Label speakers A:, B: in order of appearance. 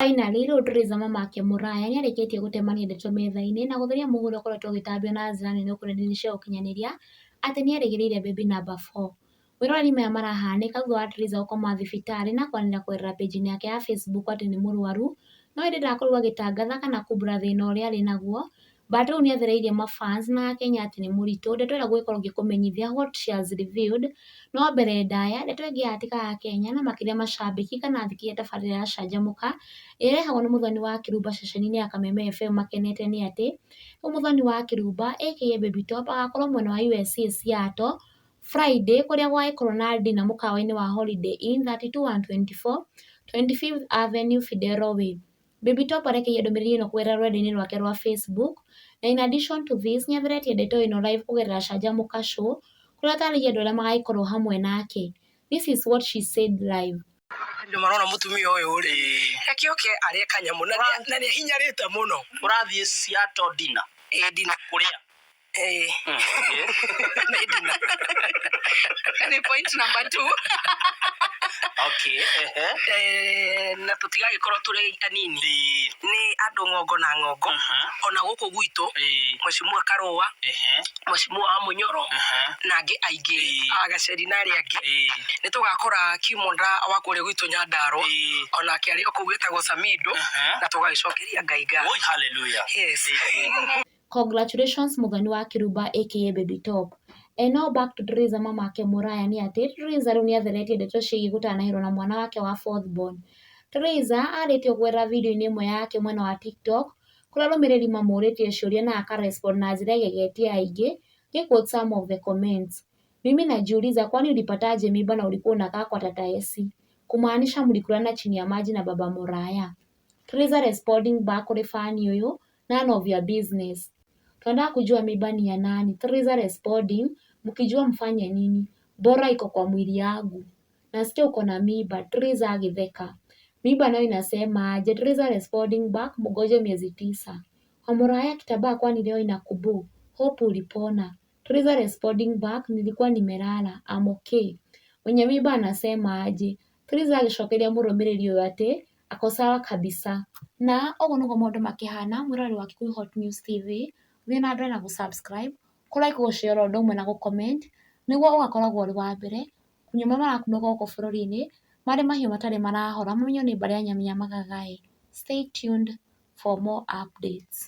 A: Finally rĩu Theresa Mamake Mũraya nĩarĩkĩtie gũtemania ndeto metha-inĩ na gũtheria mũhu ũrĩa ũkoretwo ũgĩtambio na njĩra nene gũkũ nenda-inĩ cia ũkinyanĩria atĩ nĩerĩgĩrĩire baby number 4. Mwĩroreri maya marahanĩka thutha wa Theresa gũkoma thibitarĩ na kwanĩrĩra kũgerera page-inĩ yake ya Facebook atĩ nĩ mũrwaru, no ĩndĩ ndakorirwo agĩtangatha kana kumbũra thĩna ũrĩa arĩ naguo, but rĩu nĩathereirie mafans na akenya atĩ nĩ mũritũ. Ndeto ĩrĩa ngũgĩkorwo ngĩkũmenyithia what she has revealed, no mbere ndaya ndeto ĩngĩ yatĩkaga Kenya na makĩria macambĩki kana athikĩrĩria tabarĩra ya Canjamũka ĩrĩa ĩrehagwo nĩ Mũthoni wa Kĩrumba ceceni-inĩ ya Kameme FM makenete nĩ atĩ rĩu Mũthoni wa Kĩrumba aka Baby Top agakorwo mwena wa USA Seattle Friday kũrĩa gũgagĩkorwo na dinner mũkawa-inĩ wa Holiday Inn 32124 25th Avenue Federal Way. Baby Top arekeirie ndũmĩrĩri ĩno kũgerera rũrenda-inĩ rwake rwa Facebook na in addition to this nĩatheretie ndeto ĩno live kũgerera Canjamũka Show kũrĩa atarĩirie andũ arĩa magagĩkorwo hamwe nake. This is what she said live.
B: Andũ marona mũtumia ũyũ rĩ, reke oke arĩe kanyamũ na nĩ ahinyarĩte mũno.
C: Ũrathiĩ Seattle dinner?
B: Ĩ, dinner.
C: Kũrĩa?
B: Ĩ, nĩ dinner.
D: Nĩ point number 2.
C: Okay, ehe.
B: Na tũtigagĩkorwo tũrĩ anini, nĩ andũ ng'ongo na ng'ongo ona gũkũ gwitũ, Mheshimiwa Karũa, Mheshimiwa wa Mũnyoro na angĩ aingĩ, Agaceri na arĩa angĩ. Nĩ tũgakora Kimonda wa kũrĩa gwitũ Nyandarũa, onake arĩ o kũu wĩtagwo Samido, na tũgagĩcokeria Ngai ngatho.
C: Oi, hallelujah.
B: Yes.
A: Congratulations Mũthoni wa Kĩrumba aka Baby Top. And now back to Theresa Mamake Mũraya nĩ atĩ Theresa rĩu nĩatheretie ndeto ciĩgiĩ gũtanahĩrwo na mwana wake wa fourth born. Theresa arĩtie kũgerera video-inĩ ĩmwe yake mwena wa TikTok kũrĩa arũmĩrĩri mamũrĩtie ciũria na akarespond na njĩra ĩgegetie aingĩ. Quote some of the comments. "Mimi najiuliza, kwani ulipataje mimba na ulikuwa unakaa kwa tata Esi? Kumaanisha mlikulana chini ya maji na baba Muraya?" Theresa responding back kũrĩ fan ũyũ, "None of your business. Tunataka kujua mimba ni ya nani?" Theresa responding, "Mkijua mfanye nini? Bora iko kwa mwili yangu. Nasikia uko na mimba." Theresa agitheka. "Mimba nayo inasema aje?" Theresa responding back, "Mgoje miezi 9. Wamuraya kitambaa kwani leo inakubu? Hope ulipona." Theresa responding back, "Nilikuwa nimelala. I'm okay. Mwenye mimba anasema aje?" Theresa agĩcokeria mũrũmĩrĩri ũyũ atĩ ako sawa kabisa. Na ũguo nĩguo maũndũ makĩhana. Mwĩroreri wa Kikuyu Hot News TV, thiĩ na mbere na gũ-subscribe, kũ-like, gũ-share ũndũ ũmwe na gũ-comment nĩguo ũgakoragwo ũrĩ wa mbere kũmenya marĩa marakunũka gũkũ bũrũri-inĩ marĩ mahiũ matarĩ marahora mamenywo nĩ mbarĩ ya Nyamĩamagagaĩ. Stay tuned for more updates.